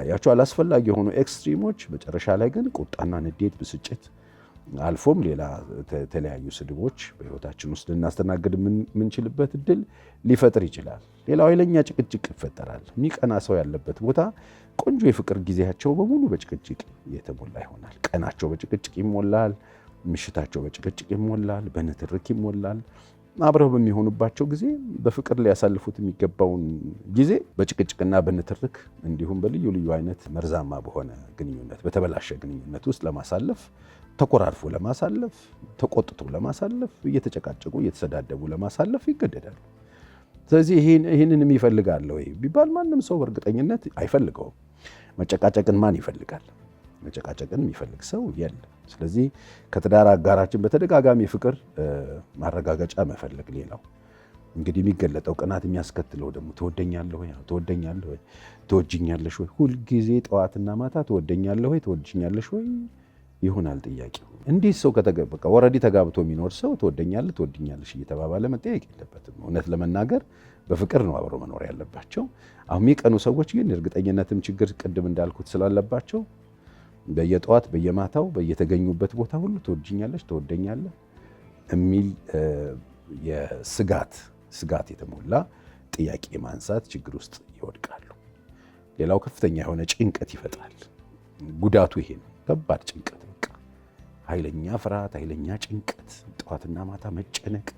ያቸው አላስፈላጊ የሆኑ extreme ኦች፣ መጨረሻ ላይ ግን ቁጣና ንዴት፣ ብስጭት አልፎም ሌላ የተለያዩ ስድቦች በህይወታችን ውስጥ ልናስተናግድ የምንችልበት እድል ሊፈጥር ይችላል። ሌላው ኃይለኛ ጭቅጭቅ ይፈጠራል። የሚቀና ሰው ያለበት ቦታ ቆንጆ የፍቅር ጊዜያቸው በሙሉ በጭቅጭቅ የተሞላ ይሆናል። ቀናቸው በጭቅጭቅ ይሞላል። ምሽታቸው በጭቅጭቅ ይሞላል፣ በንትርክ ይሞላል። አብረው በሚሆኑባቸው ጊዜ በፍቅር ሊያሳልፉት የሚገባውን ጊዜ በጭቅጭቅና በንትርክ እንዲሁም በልዩ ልዩ አይነት መርዛማ በሆነ ግንኙነት በተበላሸ ግንኙነት ውስጥ ለማሳለፍ ተኮራርፎ ለማሳለፍ ተቆጥቶ ለማሳለፍ እየተጨቃጨቁ እየተሰዳደቡ ለማሳለፍ ይገደዳሉ። ስለዚህ ይህንን የሚፈልጋለ ወይ ቢባል ማንም ሰው በእርግጠኝነት አይፈልገውም። መጨቃጨቅን ማን ይፈልጋል? መጨቃጨቅን የሚፈልግ ሰው የለም። ስለዚህ ከትዳር አጋራችን በተደጋጋሚ ፍቅር ማረጋገጫ መፈለግ፣ ሌላው እንግዲህ የሚገለጠው ቅናት የሚያስከትለው ደግሞ ትወደኛለህ ወይ፣ ትወደኛለህ ወይ፣ ትወጂኛለሽ ወይ፣ ሁልጊዜ ጠዋትና ማታ ትወደኛለህ ወይ፣ ትወጂኛለሽ ወይ ይሆናል ጥያቄው። እንዲህ ሰው ከተገበቀ already ተጋብቶ የሚኖር ሰው ትወደኛለህ፣ ትወድኛለሽ እየተባባለ መጠየቅ የለበትም። እውነት ለመናገር በፍቅር ነው አብሮ መኖር ያለባቸው። አሁን የሚቀኑ ሰዎች ግን እርግጠኝነትም ችግር ቅድም እንዳልኩት ስላለባቸው በየጠዋት በየማታው በየተገኙበት ቦታ ሁሉ ትወጂኛለሽ፣ ትወደኛለህ የሚል የስጋት ስጋት የተሞላ ጥያቄ ማንሳት ችግር ውስጥ ይወድቃሉ። ሌላው ከፍተኛ የሆነ ጭንቀት ይፈጥራል። ጉዳቱ ይሄ ነው። ከባድ ጭንቀት፣ በቃ ኃይለኛ ፍርሃት፣ ኃይለኛ ጭንቀት፣ ጠዋትና ማታ መጨነቅ።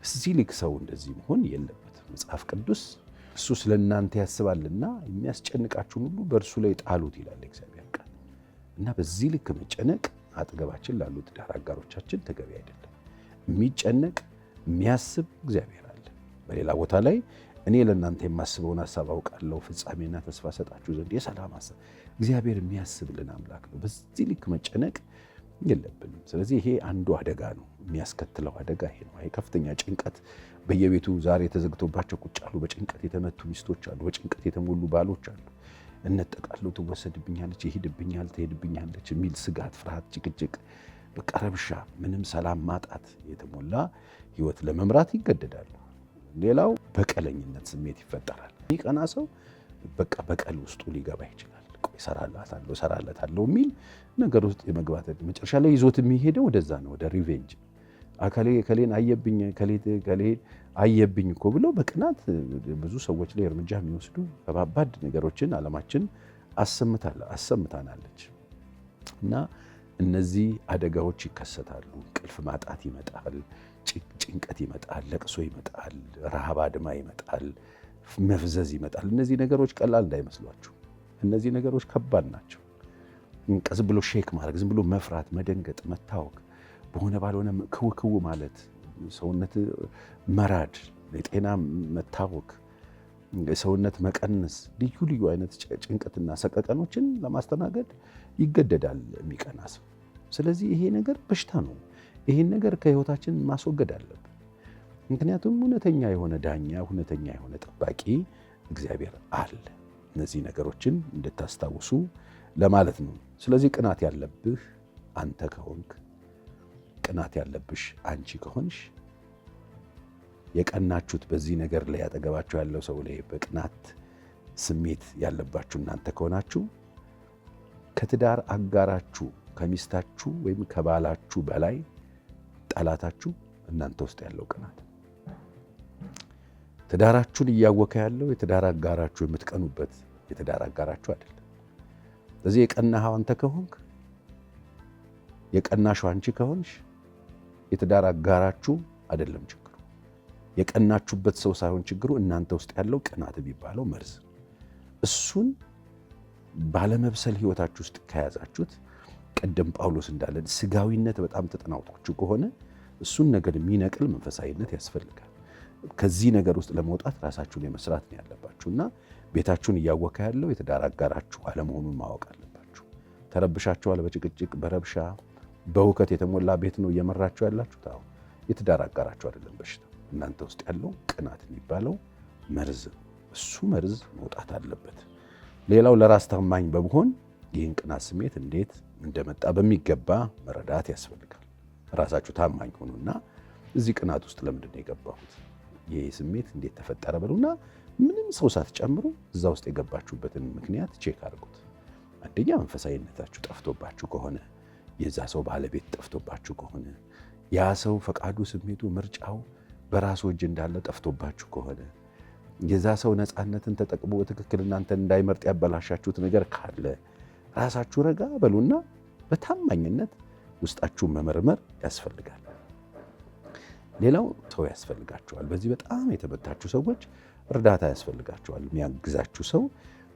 እዚህ ልክ ሰው እንደዚህ መሆን የለበትም። መጽሐፍ ቅዱስ እሱ ስለ እናንተ ያስባልና የሚያስጨንቃችሁን ሁሉ በእርሱ ላይ ጣሉት ይላል እግዚአብሔር ቃል። እና በዚህ ልክ መጨነቅ አጠገባችን ላሉ ትዳር አጋሮቻችን ተገቢ አይደለም። የሚጨነቅ የሚያስብ እግዚአብሔር አለ። በሌላ ቦታ ላይ እኔ ለእናንተ የማስበውን ሀሳብ አውቃለሁ፣ ፍጻሜና ተስፋ ሰጣችሁ ዘንድ የሰላም ሀሳብ። እግዚአብሔር የሚያስብልን አምላክ ነው። በዚህ ልክ መጨነቅ የለብንም። ስለዚህ ይሄ አንዱ አደጋ ነው፣ የሚያስከትለው አደጋ ይሄ ነው። ይሄ ከፍተኛ ጭንቀት በየቤቱ ዛሬ ተዘግቶባቸው ቁጭ አሉ። በጭንቀት የተመቱ ሚስቶች አሉ። በጭንቀት የተሞሉ ባሎች አሉ። እነጠቃለሁ፣ ትወሰድብኛለች፣ ይሄድብኛል፣ ትሄድብኛለች የሚል ስጋት፣ ፍርሃት፣ ጭቅጭቅ፣ በቃ ረብሻ፣ ምንም ሰላም ማጣት የተሞላ ህይወት ለመምራት ይገደዳሉ። ሌላው በቀለኝነት ስሜት ይፈጠራል። የሚቀና ሰው በቃ በቀል ውስጡ ሊገባ ይችላል። ቆይ እሰራላታለሁ እሰራለታለሁ የሚል ነገር ውስጥ የመግባት መጨረሻ ላይ ይዞት የሚሄደው ወደዛ ነው፣ ወደ revenge። እከሌ እከሌን አየብኝ እከሌ አየብኝ እኮ ብሎ በቅናት ብዙ ሰዎች ላይ እርምጃ የሚወስዱ ከባባድ ነገሮችን ዓለማችን አሰምታናለች። እና እነዚህ አደጋዎች ይከሰታሉ። እንቅልፍ ማጣት ይመጣል፣ ጭንቀት ይመጣል፣ ለቅሶ ይመጣል፣ ረሃብ አድማ ይመጣል፣ መፍዘዝ ይመጣል። እነዚህ ነገሮች ቀላል እንዳይመስሏችሁ። እነዚህ ነገሮች ከባድ ናቸው። ዝም ብሎ ሼክ ማድረግ፣ ዝም ብሎ መፍራት፣ መደንገጥ፣ መታወክ፣ በሆነ ባልሆነ ክውክው ማለት፣ ሰውነት መራድ፣ የጤና መታወክ፣ የሰውነት መቀነስ፣ ልዩ ልዩ አይነት ጭንቀትና ሰቀቀኖችን ለማስተናገድ ይገደዳል የሚቀና ሰው። ስለዚህ ይሄ ነገር በሽታ ነው። ይሄን ነገር ከህይወታችን ማስወገድ አለብን። ምክንያቱም እውነተኛ የሆነ ዳኛ፣ እውነተኛ የሆነ ጠባቂ እግዚአብሔር አለ። እነዚህ ነገሮችን እንድታስታውሱ ለማለት ነው። ስለዚህ ቅናት ያለብህ አንተ ከሆንክ፣ ቅናት ያለብሽ አንቺ ከሆንሽ፣ የቀናችሁት በዚህ ነገር ላይ ያጠገባችሁ ያለው ሰው ላይ በቅናት ስሜት ያለባችሁ እናንተ ከሆናችሁ ከትዳር አጋራችሁ ከሚስታችሁ ወይም ከባላችሁ በላይ ጠላታችሁ እናንተ ውስጥ ያለው ቅናት። ትዳራችሁን እያወከ ያለው የትዳር አጋራችሁ የምትቀኑበት የትዳር አጋራችሁ አይደለም። ስለዚህ የቀናኸው አንተ ከሆንክ፣ የቀናሽው አንቺ ከሆንሽ የትዳር አጋራችሁ አይደለም ችግሩ። የቀናችሁበት ሰው ሳይሆን ችግሩ እናንተ ውስጥ ያለው ቅናት የሚባለው መርዝ። እሱን ባለመብሰል ህይወታችሁ ውስጥ ከያዛችሁት፣ ቅድም ጳውሎስ እንዳለን ስጋዊነት በጣም ተጠናውቷችሁ ከሆነ እሱን ነገር የሚነቅል መንፈሳዊነት ያስፈልጋል። ከዚህ ነገር ውስጥ ለመውጣት ራሳችሁን የመስራት ነው ያለባችሁ እና ቤታችሁን እያወከ ያለው የትዳር አጋራችሁ አለመሆኑን ማወቅ አለባችሁ። ተረብሻችኋል። በጭቅጭቅ በረብሻ በሁከት የተሞላ ቤት ነው እየመራችሁ ያላችሁት። አሁን የትዳር አጋራችሁ አይደለም በሽታ፣ እናንተ ውስጥ ያለው ቅናት የሚባለው መርዝ፣ እሱ መርዝ መውጣት አለበት። ሌላው ለራስ ታማኝ በመሆን ይህን ቅናት ስሜት እንዴት እንደመጣ በሚገባ መረዳት ያስፈልጋል። ራሳችሁ ታማኝ ሆኑና እዚህ ቅናት ውስጥ ለምንድን ነው የገባሁት? ይህ ስሜት እንዴት ተፈጠረ በሉና ምንም ሰው ሳትጨምሩ እዛ ውስጥ የገባችሁበትን ምክንያት check አድርጉት። አንደኛ መንፈሳዊነታችሁ ጠፍቶባችሁ ከሆነ፣ የዛ ሰው ባለቤት ጠፍቶባችሁ ከሆነ፣ ያ ሰው ፈቃዱ፣ ስሜቱ፣ ምርጫው በራሱ እጅ እንዳለ ጠፍቶባችሁ ከሆነ፣ የዛ ሰው ነፃነትን ተጠቅሞ በትክክል እናንተን እንዳይመርጥ ያበላሻችሁት ነገር ካለ ራሳችሁ ረጋ በሉና በታማኝነት ውስጣችሁን መመርመር ያስፈልጋል። ሌላው ሰው ያስፈልጋችኋል። በዚህ በጣም የተመታችሁ ሰዎች እርዳታ ያስፈልጋችኋል። የሚያግዛችሁ ሰው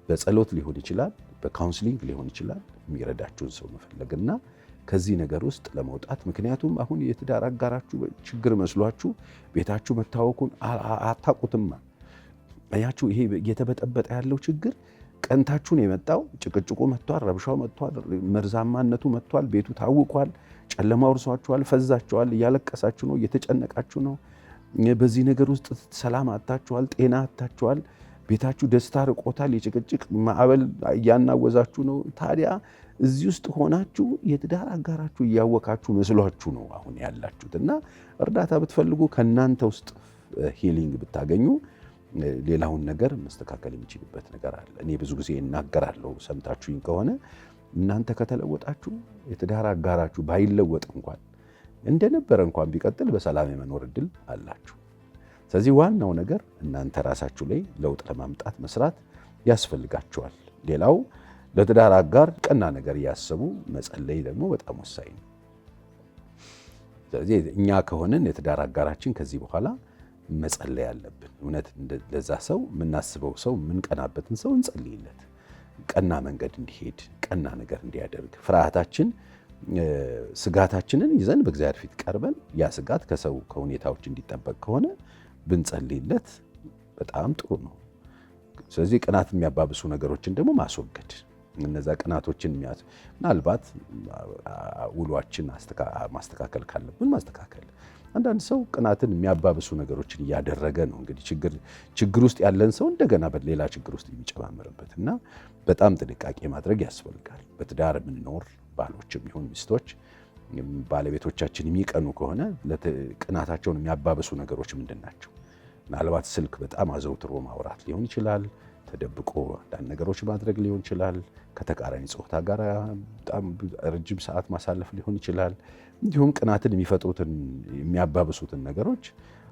በጸሎት ሊሆን ይችላል፣ በ counseling ሊሆን ይችላል። የሚረዳችሁን ሰው መፈለግና ከዚህ ነገር ውስጥ ለመውጣት፣ ምክንያቱም አሁን የትዳር አጋራችሁ ችግር መስሏችሁ ቤታችሁ መታወኩን አታውቁትማ። አያችሁ፣ ይሄ እየተበጠበጠ ያለው ችግር ቀንታችሁን የመጣው ጭቅጭቁ መጥቷል፣ ረብሻው መጥቷል፣ መርዛማነቱ መጥቷል፣ ቤቱ ታውቋል፣ ጨለማ ወርሷችኋል፣ ፈዛችኋል፣ እያለቀሳችሁ ነው፣ እየተጨነቃችሁ ነው። በዚህ ነገር ውስጥ ሰላም አጥታችኋል፣ ጤና አጥታችኋል፣ ቤታችሁ ደስታ ርቆታል፣ የጭቅጭቅ ማዕበል እያናወዛችሁ ነው። ታዲያ እዚህ ውስጥ ሆናችሁ የትዳር አጋራችሁ እያወካችሁ መስሏችሁ ነው አሁን ያላችሁት። እና እርዳታ ብትፈልጉ፣ ከእናንተ ውስጥ healing ብታገኙ ሌላውን ነገር መስተካከል የሚችልበት ነገር አለ። እኔ ብዙ ጊዜ እናገራለሁ፣ ሰምታችሁኝ ከሆነ፣ እናንተ ከተለወጣችሁ የትዳር አጋራችሁ ባይለወጥ እንኳን፣ እንደነበረ እንኳን ቢቀጥል በሰላም የመኖር እድል አላችሁ። ስለዚህ ዋናው ነገር እናንተ ራሳችሁ ላይ ለውጥ ለማምጣት መስራት ያስፈልጋችኋል። ሌላው ለትዳር አጋር ቀና ነገር እያሰቡ መጸለይ ደግሞ በጣም ወሳኝ ነው። ስለዚህ እኛ ከሆንን የትዳር አጋራችን ከዚህ በኋላ መጸለይ አለብን። እውነት ለዛ ሰው፣ የምናስበው ሰው፣ የምንቀናበትን ሰው እንጸልይለት፣ ቀና መንገድ እንዲሄድ፣ ቀና ነገር እንዲያደርግ። ፍርሃታችን፣ ስጋታችንን ይዘን በእግዚአብሔር ፊት ቀርበን ያ ስጋት ከሰው፣ ከሁኔታዎች እንዲጠበቅ ከሆነ ብንጸልይለት በጣም ጥሩ ነው። ስለዚህ ቅናት የሚያባብሱ ነገሮችን ደግሞ ማስወገድ፣ እነዛ ቅናቶችን ምናልባት ውሏችን ማስተካከል ካለብን ማስተካከል። አንዳንድ ሰው ቅናትን የሚያባብሱ ነገሮችን እያደረገ ነው እንግዲህ ችግር ውስጥ ያለን ሰው እንደገና በሌላ ችግር ውስጥ የሚጨማምርበት። እና በጣም ጥንቃቄ ማድረግ ያስፈልጋል። በትዳር የምንኖር ባሎችም ይሁን ሚስቶች፣ ባለቤቶቻችን የሚቀኑ ከሆነ ቅናታቸውን የሚያባብሱ ነገሮች ምንድን ናቸው? ምናልባት ስልክ በጣም አዘውትሮ ማውራት ሊሆን ይችላል። ተደብቆ አንዳንድ ነገሮች ማድረግ ሊሆን ይችላል። ከተቃራኒ ጾታ ጋር በጣም ረጅም ሰዓት ማሳለፍ ሊሆን ይችላል። እንዲሁም ቅናትን የሚፈጥሩትን፣ የሚያባብሱትን ነገሮች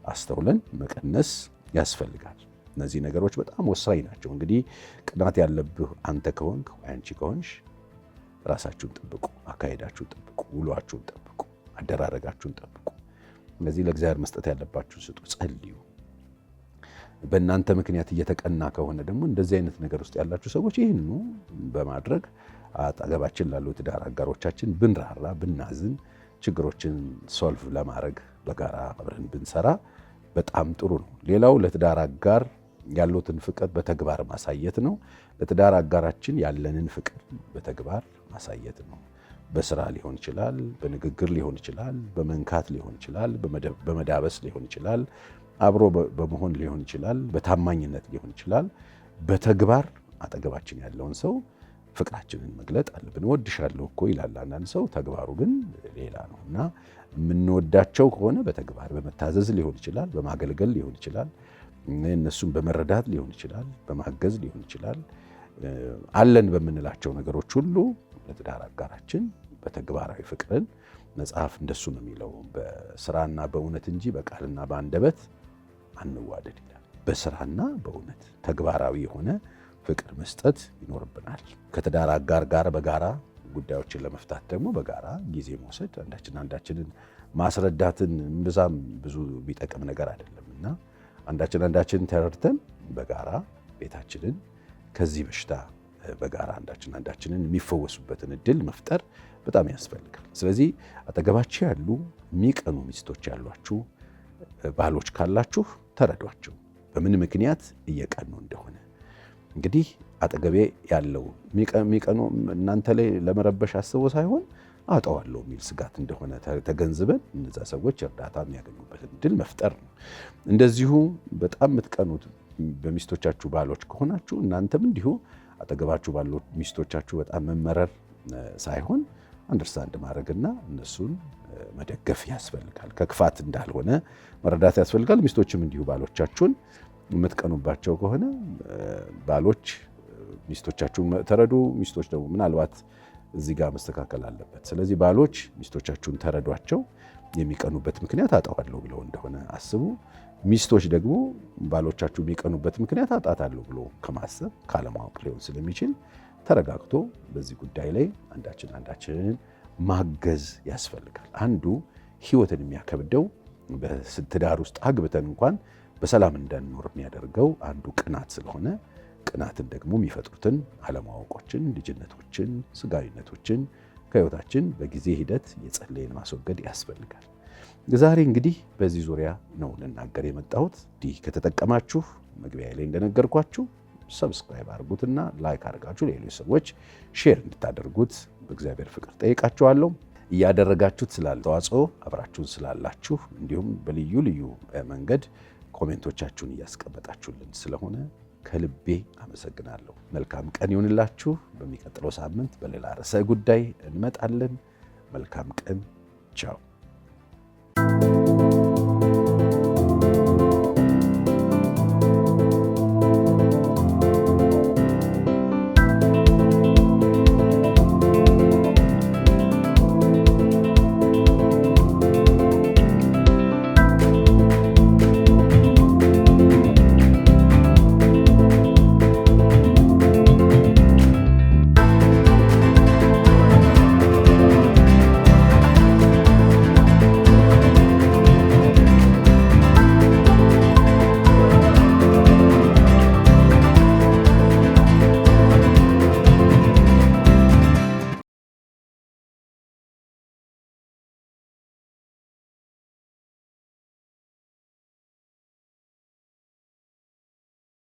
አስተውለን መቀነስ ያስፈልጋል። እነዚህ ነገሮች በጣም ወሳኝ ናቸው። እንግዲህ ቅናት ያለብህ አንተ ከሆንክ ወይ አንቺ ከሆንሽ ራሳችሁን ጠብቁ፣ አካሄዳችሁን ጠብቁ፣ ውሏችሁን ጠብቁ፣ አደራረጋችሁን ጠብቁ። እነዚህ ለእግዚአብሔር መስጠት ያለባችሁን ስጡ፣ ጸልዩ። በእናንተ ምክንያት እየተቀና ከሆነ ደግሞ እንደዚህ አይነት ነገር ውስጥ ያላችሁ ሰዎች ይህንኑ በማድረግ አጠገባችን ላሉ ትዳር አጋሮቻችን ብንራራ፣ ብናዝን፣ ችግሮችን solve ለማድረግ በጋራ አብረን ብንሰራ በጣም ጥሩ ነው። ሌላው ለትዳር አጋር ያሉትን ፍቅር በተግባር ማሳየት ነው። ለትዳር አጋራችን ያለንን ፍቅር በተግባር ማሳየት ነው። በስራ ሊሆን ይችላል፣ በንግግር ሊሆን ይችላል፣ በመንካት ሊሆን ይችላል፣ በመዳበስ ሊሆን ይችላል፣ አብሮ በመሆን ሊሆን ይችላል፣ በታማኝነት ሊሆን ይችላል። በተግባር አጠገባችን ያለውን ሰው ፍቅራችንን መግለጥ አለብን። እወድሻለሁ እኮ ይላል አንዳንድ ሰው፣ ተግባሩ ግን ሌላ ነው። እና የምንወዳቸው ከሆነ በተግባር በመታዘዝ ሊሆን ይችላል፣ በማገልገል ሊሆን ይችላል፣ እነሱን በመረዳት ሊሆን ይችላል፣ በማገዝ ሊሆን ይችላል። አለን በምንላቸው ነገሮች ሁሉ ለትዳር አጋራችን በተግባራዊ ፍቅርን፣ መጽሐፍ እንደሱ ነው የሚለው፣ በስራና በእውነት እንጂ በቃልና በአንደበት አንዋደድ ይላል። በስራና በእውነት ተግባራዊ የሆነ ፍቅር መስጠት ይኖርብናል። ከትዳር አጋር ጋር በጋራ ጉዳዮችን ለመፍታት ደግሞ በጋራ ጊዜ መውሰድ፣ አንዳችን አንዳችንን ማስረዳትን ብዛም ብዙ የሚጠቅም ነገር አይደለም። እና አንዳችን አንዳችንን ተረድተን በጋራ ቤታችንን ከዚህ በሽታ በጋራ አንዳችን አንዳችንን የሚፈወሱበትን እድል መፍጠር በጣም ያስፈልጋል። ስለዚህ አጠገባችሁ ያሉ የሚቀኑ ሚስቶች ያሏችሁ ባሎች ካላችሁ ተረዷቸው፣ በምን ምክንያት እየቀኑ እንደሆነ። እንግዲህ አጠገቤ ያለው የሚቀኑ እናንተ ላይ ለመረበሽ አስቦ ሳይሆን አጠዋለሁ የሚል ስጋት እንደሆነ ተገንዝበን እነዛ ሰዎች እርዳታ የሚያገኙበትን እድል መፍጠር ነው። እንደዚሁ በጣም የምትቀኑት በሚስቶቻችሁ ባሎች ከሆናችሁ እናንተም እንዲሁ አጠገባችሁ ባሉ ሚስቶቻችሁ በጣም መመረር ሳይሆን understand ማድረግና እነሱን መደገፍ ያስፈልጋል። ከክፋት እንዳልሆነ መረዳት ያስፈልጋል። ሚስቶችም እንዲሁ ባሎቻችሁን የምትቀኑባቸው ከሆነ ባሎች ሚስቶቻችሁን ተረዱ። ሚስቶች ደግሞ ምናልባት እዚህ ጋር መስተካከል አለበት። ስለዚህ ባሎች ሚስቶቻችሁን ተረዷቸው። የሚቀኑበት ምክንያት አጣዋለሁ ብለው እንደሆነ አስቡ። ሚስቶች ደግሞ ባሎቻችሁ የሚቀኑበት ምክንያት አጣታለሁ ብሎ ከማሰብ፣ ካለማወቅ ሊሆን ስለሚችል ተረጋግቶ በዚህ ጉዳይ ላይ አንዳችን አንዳችንን ማገዝ ያስፈልጋል። አንዱ ሕይወትን የሚያከብደው፣ በትዳር ውስጥ አግብተን እንኳን በሰላም እንዳንኖር የሚያደርገው አንዱ ቅናት ስለሆነ ቅናትን ደግሞ የሚፈጥሩትን አለማወቆችን፣ ልጅነቶችን፣ ስጋዊነቶችን ከሕይወታችን በጊዜ ሂደት የጸለይን ማስወገድ ያስፈልጋል። ዛሬ እንግዲህ በዚህ ዙሪያ ነው ልናገር የመጣሁት። እንዲህ ከተጠቀማችሁ መግቢያ ላይ እንደነገርኳችሁ subscribe አድርጉትና like አድርጋችሁ ሌሎች ሰዎች share እንድታደርጉት በእግዚአብሔር ፍቅር ጠይቃችኋለሁ። እያደረጋችሁት ስላለ ተዋጽኦ አብራችሁን ስላላችሁ እንዲሁም በልዩ ልዩ መንገድ comment ኦቻችሁን እያስቀመጣችሁልን ስለሆነ ከልቤ አመሰግናለሁ። መልካም ቀን ይሁንላችሁ። በሚቀጥለው ሳምንት በሌላ ርዕሰ ጉዳይ እንመጣለን። መልካም ቀን። ቻው።